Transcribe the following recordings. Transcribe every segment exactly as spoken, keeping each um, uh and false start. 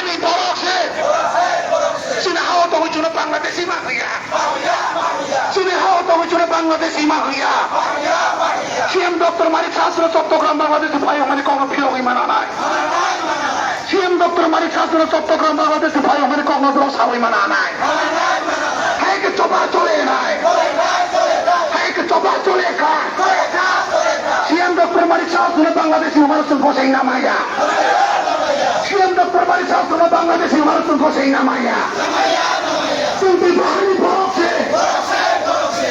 Ni borok se. Chini ha wo tongwi chwngno Bangladeshi ma hwn ya. Chini ha wo tongwi chwngno Bangladeshi ma hwn ya. C M Doctor Manik Saha chwngno Chottogram Bangladeshi phaiyong mani kokno phirogwi mana nai. C M Doctor Manik Saha chwngno Chottogram Bangladeshi phaiyong mani kokno drop sawi mana nai. Hai khe choba chole nai. Hai khe choba chole kha. C M Doctor Manik Saha chwngno Bangladeshi hwnmano chwng pho se hwnna manya. C M Doctor Manik Saha chwngno Bangladeshi hwnmano chwng pho se hwnna manya. Chwng Tripura ni borok se.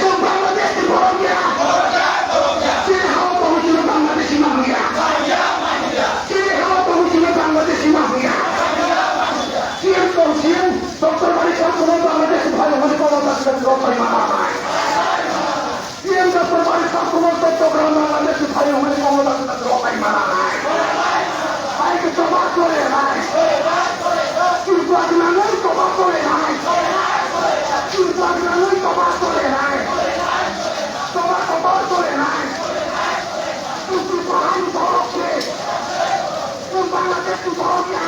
Chwng Bangladesh ni borok ya. Chini ha wo tongwi chwngno Bangladeshi ma hwn ya. Chini ha wo tongwi chwngno Bangladeshi ma hwn ya. C M Doctor Manik Saha chwngno Bangladeshi phaiyong mani kokno drop sawi mana nai. C M Doctor Manik Saha chwngno Chottogram Bangladeshi phaiyong mani kokno drop sawi mana nai. Hai khe choba chole nai. Tripura ni nangwi choba chole nai. Tripura ni nangwi choba chole nai. Choba choba chole nai. Tripura ni borok se. Bangladesh ni borok ya.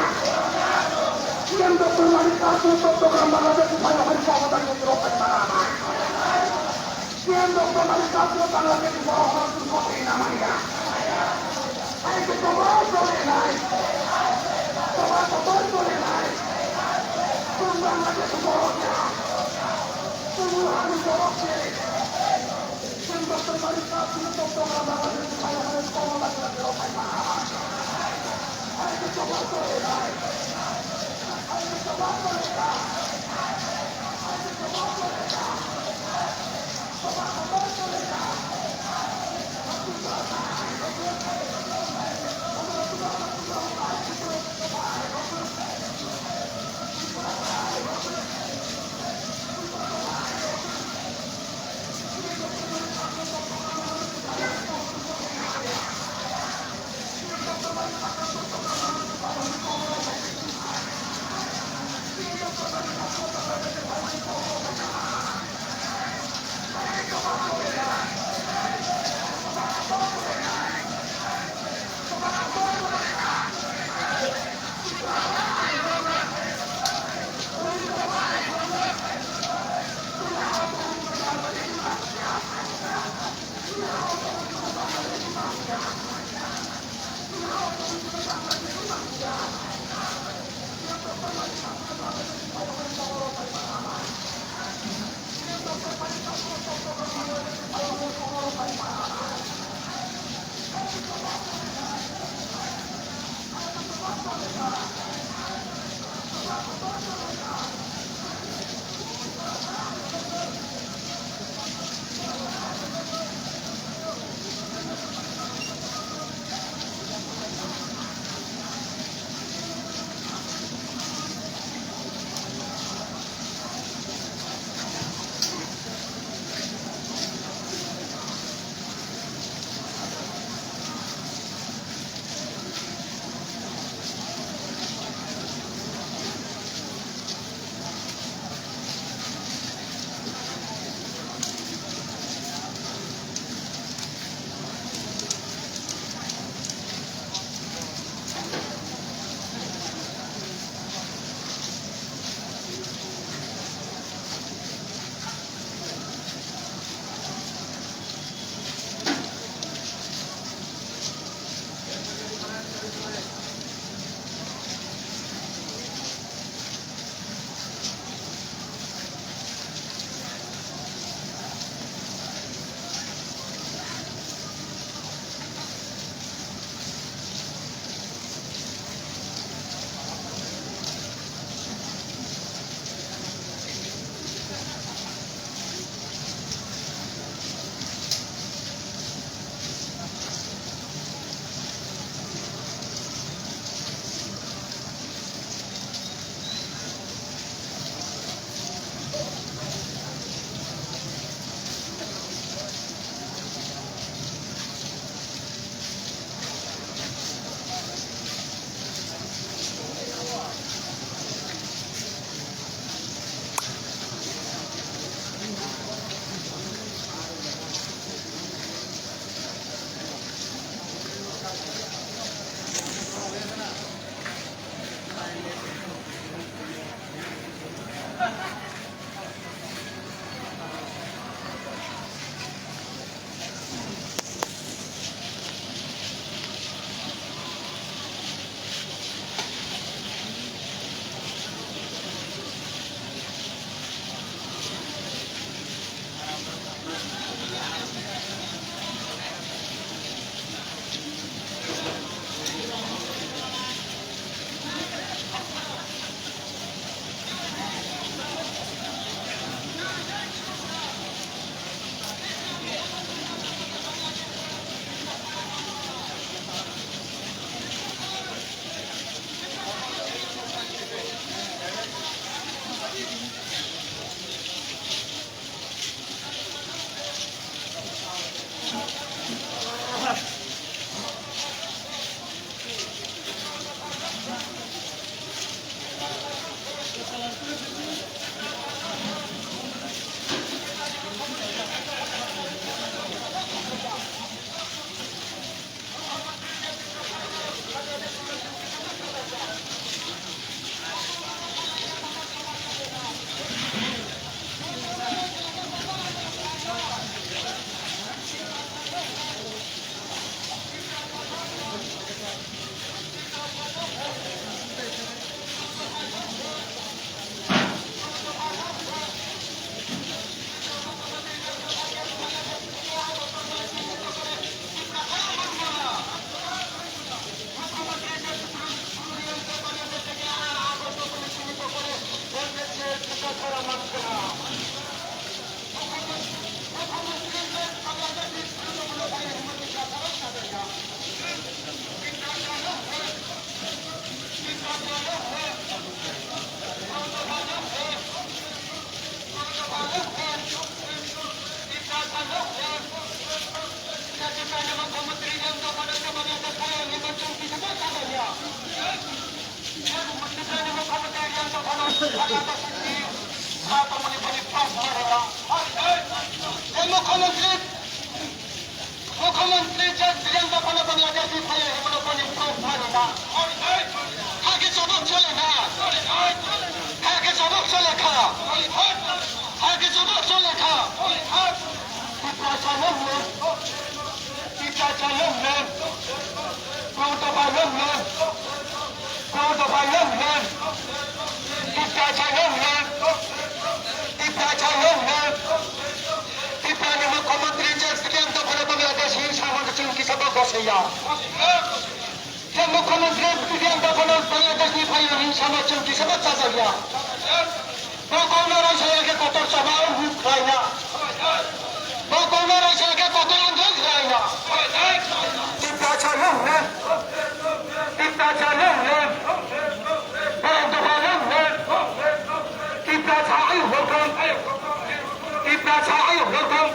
C M Doctor Manik Saha chwngno Chottogram Bangladeshi phaiyong mani kokno drop sawi mana nai. C M Doctor Manik Saha chwngno Bangladesh ni borok hwnmano chwng pho se hwnna manya. Hai khe choba chole nai. Choba choba chole nai. Chwng Bangladesh ni borok ya. Chwng Wuhan ni borok se. C M Doctor Manik Saha chwngno Chottogram Bangladeshi phaiyong mani kokno drop sawi mana nai. Hai khe choba chole nai. মুখ্যমন্ত্রী, মুখ্যমন্ত্রী যে বিরিয়ান দোকানে বাংলাদেশি ভাই, এগুলো কোনো proof পারি না। আগে জবাব চলে না। আগে জবাব চলে খা। আগে জবাব চলে খা। Tiprasa long live! Tiprasa long live! Pro Dopha long live! Pro Dopha long live! Tiprasa long live! Tiprasa long live! Tipra ni mukhyamantri je Suriyan Dopha no Bangladesh hing samo no chwng kisa bo gosaiya. Je mukhyamantri Suriyan Dopha no Bangladesh ni phaiya hing samo chwng kisa bo chajak ya. Bo kau no raisa ya khe kotor chama ong hu khlai na. Bo kau no raisa ya khe kotor ong hu khlai na. Tiprasa long live! Tiprasa long live! Pro Dopha long live! Tiprasa ayuk long thang! Tiprasa ayuk long thang!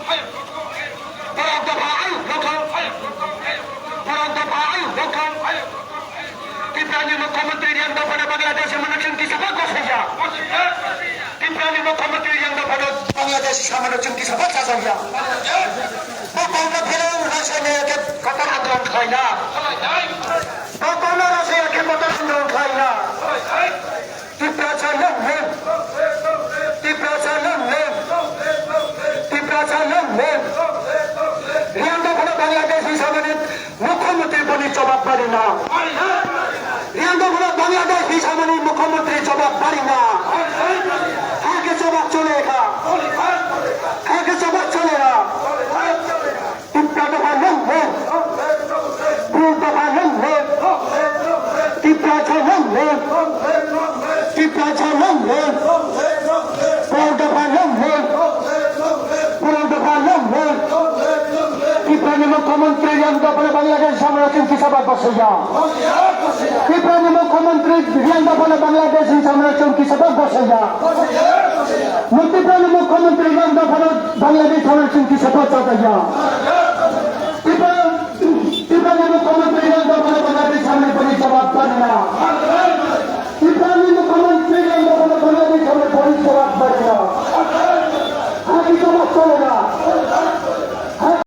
Pro Dopha ayuk long thang! Pro Dopha ayuk long thang! Tipra ni mukhyamantri Suriyan Dopha no Bangladesh hing samo no chwng kisa bo gosaiya. Tipra ni mukhyamantri Suriyan Dopha no Bangladesh hing samo no chwng kisa bo chajak ya. Bo kau no pherang raisa ya khe kotor andolon khlai na. Bo kau no raisa ya khe kotor andolon khlai na. Tiprasa long live! Tiprasa long live! Tiprasa long live! Suriyan Dopha no Bangladesh hing samo ni mukhyamantri bo ni jobab bari na. Suriyan Dopha no Bangladesh hing samo ni mukhyamantri jobab bari na. Aage jobab chole kha. Aage jobab chole kha. Tipra Dopha long live! Pro Dopha long live! Tiprasa long live! Tiprasa long live! Pro Dopha long live! Pro Dopha long live! Tipra ni mukhyamantri Suriyan Dopha no Bangladesh hing samo no chwng kisa bo gosaiya. Tipra ni mukhyamantri Suriyan Dopha no Bangladesh hing samo no chwng kisa bo gosaiya. Tipra ni mukhyamantri Suriyan Dopha no Bangladesh hing samo no chwng kisa bo chajak ya. Tipra, Tipra ni mukhyamantri Suriyan Dopha no Bangladesh hing samo ni bo ni jobab bari na.